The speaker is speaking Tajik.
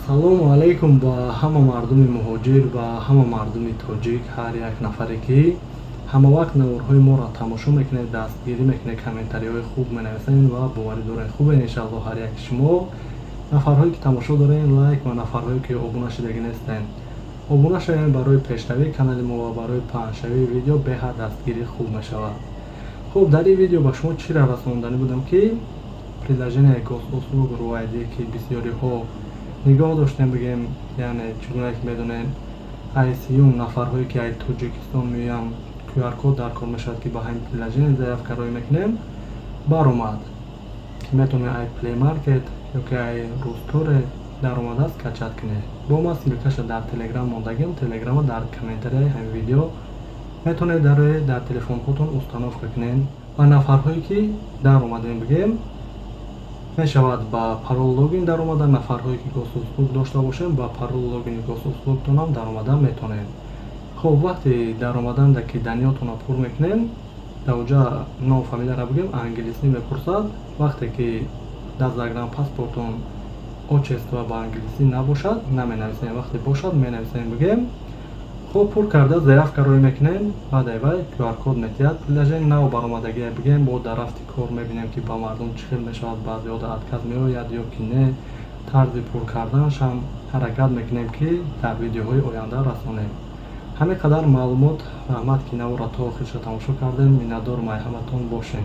Ассалому алайкум ба ҳама мардуми муҳоҷир, ба ҳама мардуми тоҷик, ҳар як нафаре, ки ҳамавақт наворҳои моро тамошо мекунед, дастгирӣ мекунед, комментариҳои хуб менависед ва боварӣ доред, хубе, иншаалло. Ҳар яки шумо, нафарҳое ки тамошо доред, лайк ва нафарҳое ки обуна шудагӣ нестед, обуна шавед. Барои пешравии канали мо ва барои паҳншавии видео беҳад дастгирӣ хуб мешавад. Хуб, дар ин видео ба шумо чиро расонданӣ будам, ки приложение Госуслуг RU ID, ки бисёриҳо нигоҳ доштем, бигем, яъне чӣ гуна ки медонем, айсиюм нафарҳое ки ай Тоҷикистон меоянд, QR-код дар кор мешавад, ки ба ҳамин приложение заявка роӣ мекунем. Баромад, ки метавонед ай Play Market ё ки ай RuStore даромада скачать кунед. Бо ма ссылка ша дар Телеграм мондагим, Телеграма дар комментарияи ҳамин видео метавонед дароед, дар телефонҳотон установка кунед. Ва нафарҳое ки даромадем, бигем, мешавад ба парол, логин даромада. Нафарҳое ки Госуслуг дошта бошем, ба парол, логини Госуслугтонам даромада метавонед. Хуб, вақте даромаданда ки данные тонро пур мекунем, дар оҷа ном, фамилияро, бигем, англисӣ мепурсад. Вақте ки дар загранпаспортон отчество ба англисӣ набошад, наменависем, вақте бошад, менависем, бигем. Хуб, пур карда, заявка рӯй мекунем. Баъдаи вай QR-код метиҳад. Приложение нав баромадагия, бигем, бо дар рафти кор мебинем, ки ба мардум чӣ хел мешавад, баъзеҳо отказ меояд ё ки не. Тарзи пур карданашам ҳаракат мекунем, ки дар видеоҳои оянда расонем. Ҳамин қадар маълумот. Раҳмат, ки наворро то охирша тамошо кардем. Миннатдорум ай ҳаматон. Бошем.